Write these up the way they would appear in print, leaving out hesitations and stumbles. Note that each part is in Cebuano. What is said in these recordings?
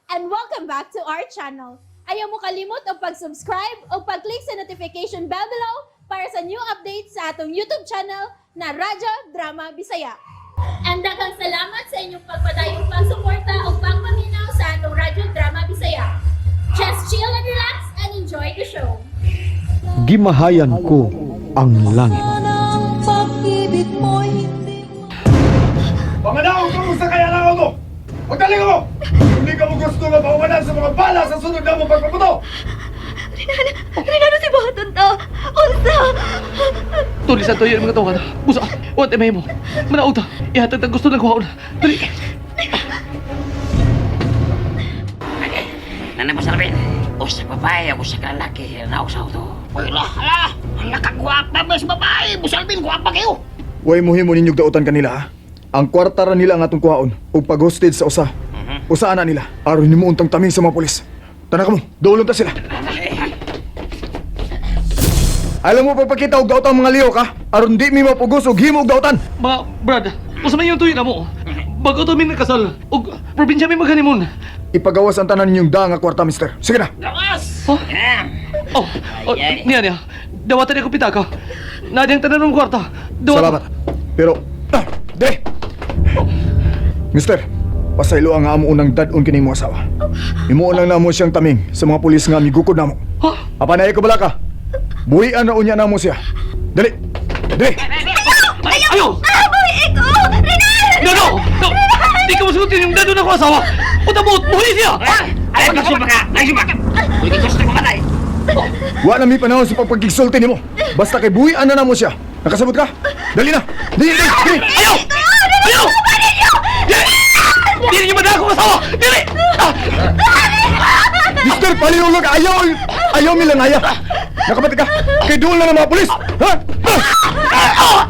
And welcome back to our channel. Ayaw mo kalimot og pag-subscribe o pag-click sa notification bell below para sa new updates sa atong YouTube channel na Radyo Drama Bisaya. And daghang salamat sa inyong pagpadayong pagsuporta o pagpaminaw sa atong Radyo Drama Bisaya. Just chill and relax and enjoy the show. Gimahayan ko ang langit. Ang pag-ibig mo'y hindi Panganaw ka mo sa kaya lang ako! Magdaling ako! Hindi ka mo gusto nga paumanan sa mga bala sa sunod na mo pagpaputo! Rinano si Baton ta! Unsa! Tuli sa tuyo mga tawagan. Busa, wat may mo. Manaog ta. Ihatag tag gusto ng kuhaon. Dali. Nanay mo salbin. Usa babae, usa ka lalaki, naog sa auto. Uy, lah, lah. Hala ka gwapa ba sa babae? Busalbin, gwapa kayo. Way mo himo ninyog dautan kanila ha? Ang kwarta ra nila ang atong kuhaon ug pag-hostage sa usa. Usa ana nila aron nimo untang taming sa mga pulis. Tanak mo, dulon ta sila. Alam mo pagpakita og dautan mga lihok ha? Aron di mi mapugos og himo og dautan. Mga brad, usa man yung tuyo na mo. Bago to mi nakasal ug probinsya mi mag-honeymoon. Ipagawas ang tanan ninyong da nga kwarta, mister. Sige na. Lakas! Huh? Yeah. Oh, oh, Ay, ay. niya niya. Dawatan ako pitaka. Nadiyang tanan ng kwarta. Dawatan. Salamat. Pero, de! Mister, pasaylo ang amo unang dad-on kini mo asawa. Imuon lang namo siyang taming sa mga pulis nga migukod namo. Ha? Apan ay ko bala ka. Buhian na unya namo siya. Dali. Dali. Ayaw! Aboy iko! Renan! No, no! No! Di ka masugutin yung dado na ko asawa! Utabot! Buhi siya! Ay, magsumpa ka! Ay, sumpa ka! Uy, gusto ko matay. Wa na mi panahon sa pagpagigsulti nimo. Basta kay buhian na namo siya. Nakasabot ka? Dali na. Dali, dali, dali. Ayaw! Ayaw! Dili! Dili niyo madala akong asawa! Dili! Ah! Mister, palihulog. Ayaw. Ayaw mi lang aya. Nakabati ka? Kay doon lang ang mga pulis. Ha? Ah!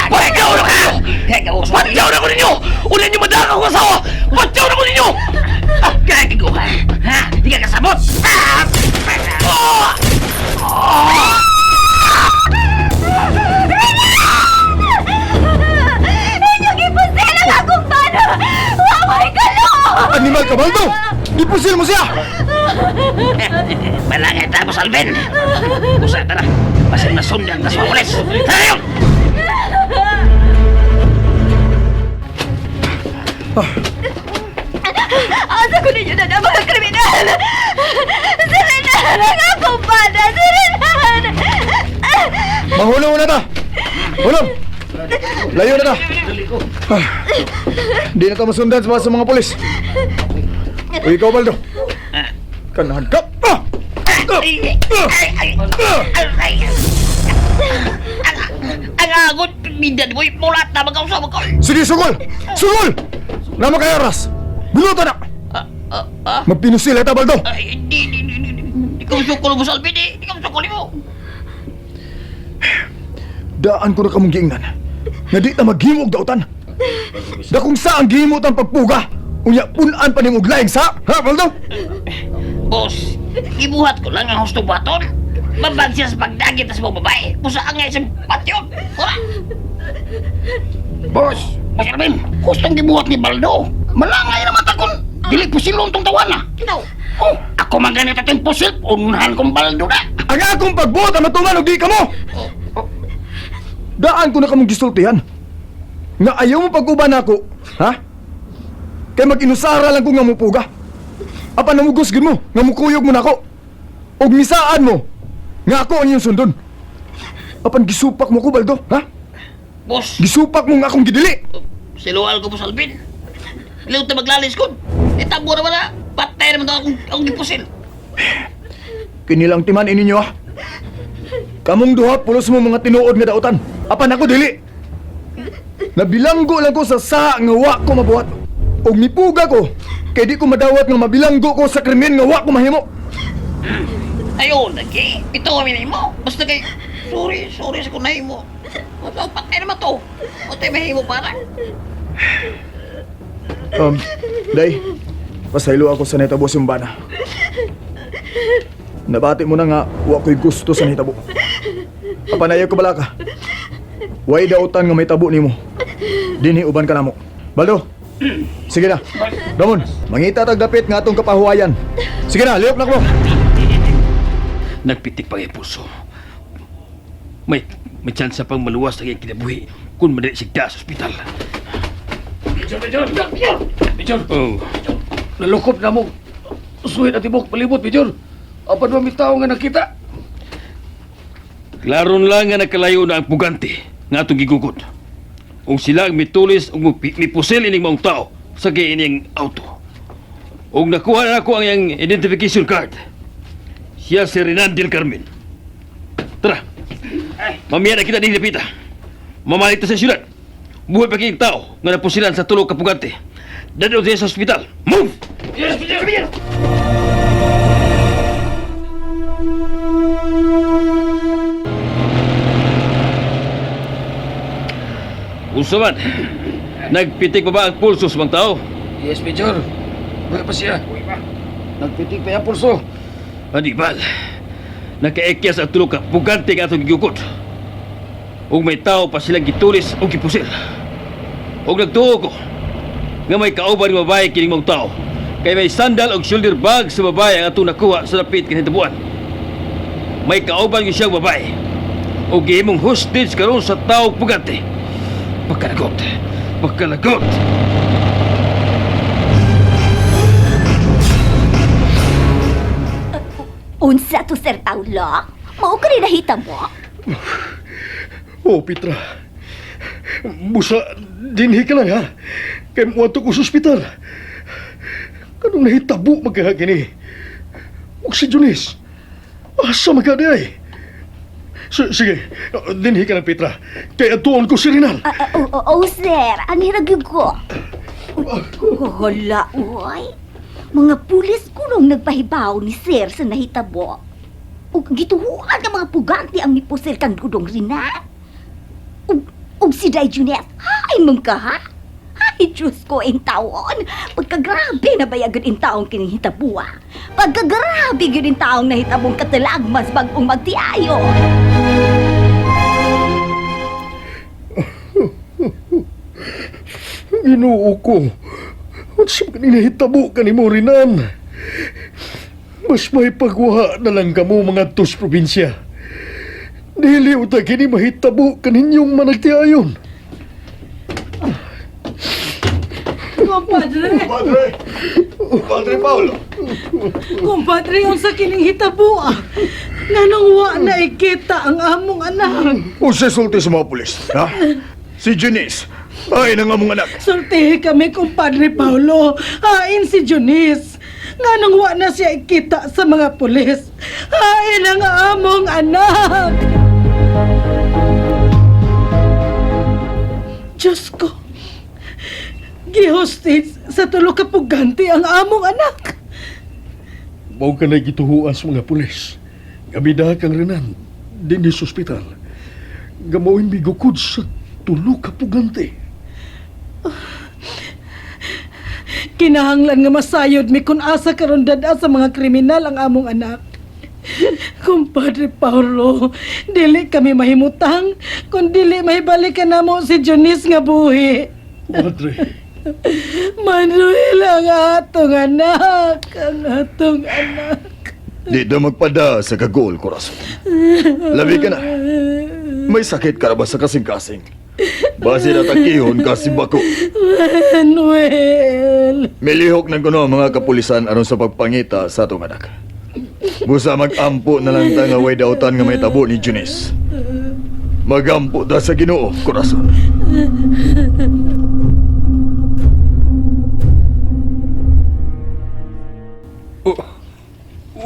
Patyaw na kayo! Kaya ko, Patyaw na ko ninyo! Ulan niyo madala akong asawa! Patyaw na ko ninyo! Kaya ko, ha? Ha? Di ka kasabot! Ah! Ah! Inyong ipusil ang akong bana! Waway ka lo! Animal ka, Baldo! Ipusil mo siya! Balangay ta, Busalbin! Usa, tara. Basin masundan ta sa mga pulis. Tayo! Asa ko ninyo na na mga kriminal! Si Renan ang akong bana! Si Renan! Mahulong na ta! Hulong! Layo na ta! Ah, di na ta masundan sa mga polis. O ikaw, Baldo. Kanahan ka! Ah! Ah! Ay, ay, ay, ay, ay. Ang agot, mindan mo, mulat na mag-usap ko. Sige, sugol! Sugol! Nama kayo, Ras! Bulutan na! Magpinusil ta, Baldo! Ay, hindi, hindi, hindi, hindi. Hindi ko masukol mo, Salvin, eh. Hindi ko masukol mo. Daan ko na kamong giingnan. Nga di ta maghimo og dautan. Da kung saan gihimo tang pagpuga. Unya punan pa nimo og laing sa, ha, Baldo? Boss, gibuhat ko lang ang husto baton. Babag siya sa pagdagit sa mga babae. Pusa ang nga isang patyon. Wala. Boss, Boss Alvin, hustong gibuhat ni Baldo. Malangay naman takon. Dili pusilon tong tawana. No. Oh, ako man ganit ating pusil, unahan kong Baldo na. Ang akong pagbuot ang matuman og di kamo. Daan ko na kamong gisultihan. Nga ayaw mo pag-uban ako, ha? Kay mag-inusara lang ko nga mupuga. Apan namugos gid mo, nga mukuyog mo nako. Og misaan mo, nga ako ang iyong sundon. Apan gisupak mo ko, Baldo, ha? Boss, Gisupak mo nga akong gidili. silual ko, Boss Alvin. Liw ta maglalis ko. Itabo naman na. Patay naman daw akong gipusil. Kinilang timan ininyo ha. Kamong duha pulos mo mga tinuod nga dautan. Apan ako dili. Nabilanggo lang ko sa saa nga wa ko mabuhat. Og mipuga ko kay di ko madawat nga mabilanggo ko sa krimen nga wa ko mahimo. Ayun, lagi. Ito ang mo. Basta kay, sorry, sorry sa kunay mo. Basta patay naman to. Patay mahimo para. Day, pasaylo ako sa nahitabo sa bana. Nabati mo na nga wa ko'y gusto sa nahitabo. Apan ayaw ko bala ka. Way dautan nga may tabo nimo. Dinhi uban ka namo. Baldo, Sige na. Ramon, mangita tag dapit nga atong kapahuwayan. Sige na, lihok na ko. Nagpitik pa ang puso. May tsansa pang maluwas ang iyang kinabuhi kung madali sigda sa ospital. Major, Major! Major! Oh, Nalukop na mo. Suhit at tibok palibot, Major. Apan ba may tao nga nakita? Klaro lang nga nakalayo na ang pugante nga atong gigugod. Ug sila ang mitulis ug mipusil ining maong tao sa kay ining auto. Ug nakuha na ako ang iyang identification card. Siya si Renan del Carmen. Tara. Mamaya na kita din lapita. Mamalit ta sa syudad. Buhay pa kayong tao nga napusilan sa tulog kapugante. Dadto siya sa ospital. Move! Yes, Major! Major! Unsa man? Nagpitik pa ba ang pulso sa mga tao? Yes, Major. Buhay pa siya. Nagpitik pa yung pulso. Anibal, nakaekyas ang tulog ka, pugante nga atong gigukot. Ug may tao pa silang gitulis o gipusil. Ug nagtuo ko nga may kauban nga babae kining mong tao. Kay may sandal og shoulder bag sa babae ang atong nakuha sa dapit kinahitabuan. May kauban gyud siyang babae. Ug gihimong hostage karon sa tao pugante. Pagkalagot. Pagkalagot. Unsa to, Sir Paulo? Mao ka rin nahita mo? Oh, Petra. Busa, dinhi ka lang ha. Kay muadto ko sa ospital. Kanong nahitabo magkahagini. Ug si Junis. Asa magkadi ay? Sige, dinhi ka lang, Petra. Kay atuon ko si Rinal. Ah, ah, oh, oh, oh, sir, ang hirag yun ko. Wala, oy. Mga pulis kunong nagpahibaw ni sir sa nahitabo. Ug gituhuan ng mga pugante ang mipusil kang dudong rina. Ug, ug si Day Junet, hay mong ka ha? Ay, Diyos ko, in taon. Pagkagrabe na bayagod in taong kining hitabua. Pagkagrabe gyud in taong nahitabong katalagmas bagong magtiayo. Ginoo ko. Unsa man nahitabo kanimo Rinan? Mas may pagwaha na lang kamo mga tos probinsya. Dili uta kini mahitabo kaninyong managtiayon. Compadre, Padre! Padre Paolo! compadre, unsa kining hitabo ah. Nganong wa na ikita ang among anak. Unsa sulti sa mga pulis, ha? Si Junice, ay nang among anak. Sultihi kami, compadre Paulo. Hain si Junice. Nganong wa na siya ikita sa mga pulis. Hain ang among anak. Diyos ko. Gihostage sa tulo ka pugante ang among anak. Mao ka na gituhuan sa mga pulis. Gabida kang Renan, dinhi sa ospital. Gamao'y migukod sa tulo ka pugante. Kinahanglan nga masayod mi kun asa karon dada sa mga kriminal ang among anak. Kumpadre Paulo, dili kami mahimutang kung dili mahibalik ka namo si Junice nga buhi. Padre, Manuel ang atong anak, ang atong anak. Di daw magpada sa kagol, Corazon. Labi ka na. May sakit ka na ba sa kasing-kasing? Base na takihon ka si Bako. Manuel. Milihok ng kuno ang mga kapulisan aron sa pagpangita sa atong anak. Busa magampo na lang ta nga way dautan nga may tabo ni Junice. Magampo ta sa Ginoo, Corazon.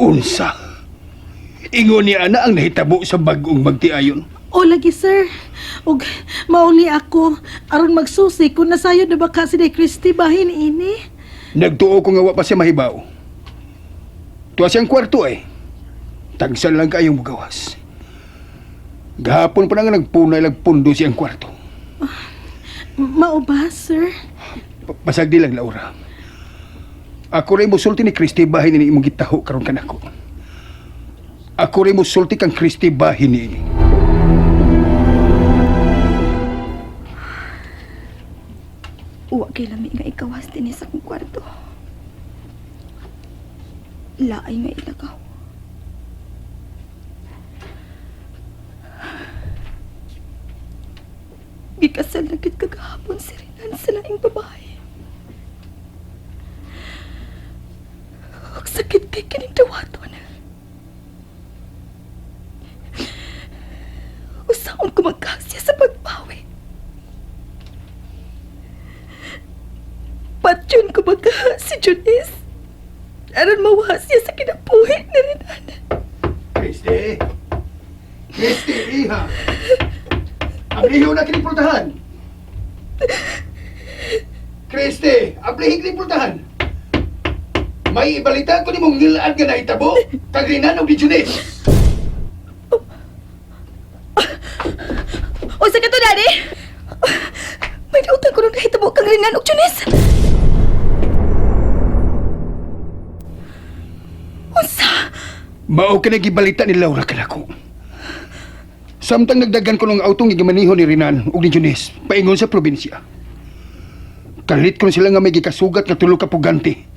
Unsa? Ingon ni ana ang nahitabo sa bagong magtiayon. O lagi sir, ug mao ni ako aron magsusi kung nasayod na ba ka si Day Christy bahin ini. Nagtuo ko nga wa pa siya mahibaw. Tuwa siyang kwarto eh. Tagsan lang kayong mugawas. Gahapon pa na nga nagpunay lagpundo siyang kwarto. Mao ba sir? Pasag di lang, Laura. Ako rin musulti ni Christy bahin ni imong gitaho karon kanako. Ako rin musulti kang Christy bahin ni. Uwa kay lami nga ikawas dinhi sa akong kwarto. Laay nga ilagaw. Gikasal na gid kagahapon si Renan sa laing babae. Ug sakit kay kining dawaton. Usaon ko magkasya sa pagbawi. Patyon ko magkaha si Junis. Aron mawa siya sa kinabuhi ni Renan. Christy! Christy, iha! Ablihin na kining pultahan! Christy, ablihin kining pultahan! May ibalita ko nimong ngilaan nga nahitabo kag Renan og ni Junis. Unsa ka to, Daddy? May dautan ko nung nahitabo kang Renan og Junis. Unsa? Mao ka gibalita ni Laura kanako. Samtang nagdagan ko ng auto nga gimaniho ni Renan ug ni Junis paingon sa probinsya. Kalit ko sila nga may gikasugat nga tulo ka pugante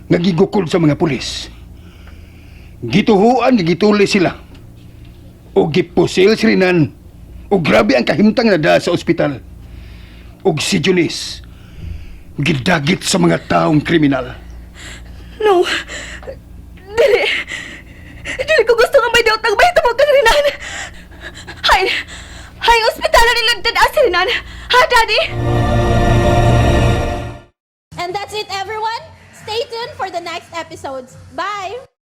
nga gigukol sa mga pulis. Gituhuan nga gituli sila. O gipusil si Renan o grabe ang kahimtang na sa ospital. Og si Junis gidagit sa mga taong kriminal. No. Dili. Dili ko gusto nga may daotang mahitabo kang Renan. Hay. Hay, ospital na nila dad si Renan. Ha, Daddy? And that's it, everyone. Stay tuned for the next episodes. Bye!